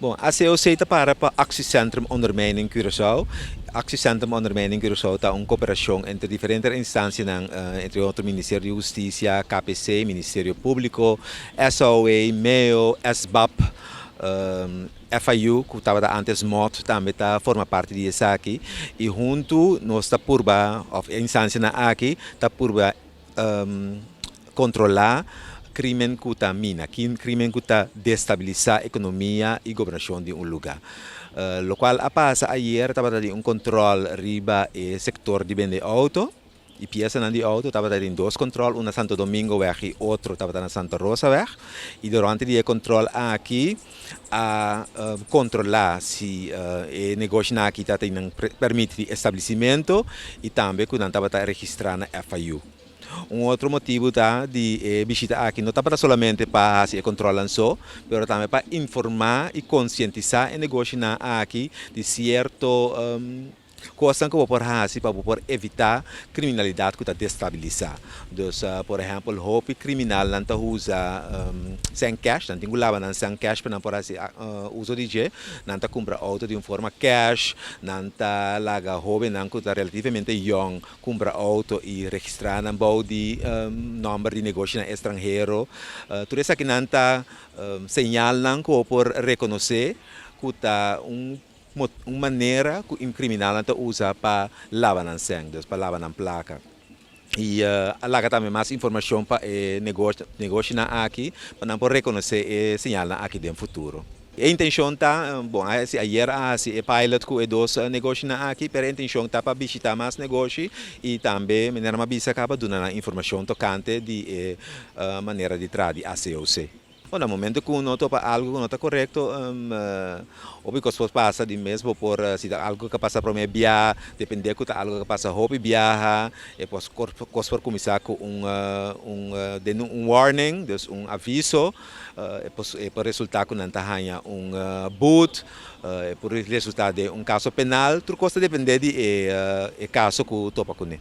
Bon, ACOC ta para pa Actiecentrum Ondermijning Curaçao. Actiecentrum Ondermijning Curaçao ta un koperashon entre diferente instansianan, entre otro Ministerio di Hustisia, KPC, Ministerio Públiko, SOA, MEO, SBAP, FIU, ku tabata antes MOT, tambe ta forma parti di esaki. I huntu nos ta purba, òf e instansianan aki ta purba kontrolá krimen ku ta mina, krimen ku ta destabilisá ekonomia i gobernashon di un lugá. Lokual a pasa ayer tabata di un kontrol riba e sektor di bende outo i piesanan di outo. Tabata tin dos kontrol, un na Santo Domingoweg i otro tabata na Santa Rosaweg. I durante di e kontrol aki a kontrolá si e negoshinan aki ta tin nan pèrmit di establesimentu i tambe ku nan tabata registrá na FIU. Un otro motibu ta di e bishita aki no tabata solamente pa hasi e kontrolnan so, pero tambe pa informá i konsientisá e negoshinan aki di sierto kosnan ku bo por hasi pa bo por evitá kriminalidat ku ta destabilisá. Dus, por ehèmpel, hopi kriminalnan ta usa sèn kèsh, nan tin ku laba nan sèn kèsh pa nan por hasi uso di dje. Nan ta kumpra outo di un forma kèsh, nan ta laga hóbennan ku ta relativamente yòn kumpra outo i registrá nan bou di nòmber di negoshinan estranhero. Tur esakinan ta señalnan ku bo por rekonosé ku ta un un manera ku e kriminalnan ta usa pa laba nan sèn, dus pa laba nan plaka. I a laga tambe mas informashon pa e negoshinan aki pa nan por rekonosé e señalnan aki den futuro. E intenshon ta, bon, ayer a hasi e pilot ku e dos negoshinan aki, pero e intenshon ta pa bishitá mas negoshi i tambe manera mi a bisa kaba duna nan informashon tokante di e manera di traha di ACOC. Bon, na momento ku no topa algu ku no ta korekto, hopi kos por pasa di mes. Bo por si ta algu ku a pasa promé bia, dependé ku ta algu ku a pasa hopi biaha, e por kos por kuminsá ku un un den un warning, dus un aviso, e por e por resultá ku nan ta haña un boet, e por resultá den un kaso penal. Tur kos ta dependé di e e kaso ku topa kuné.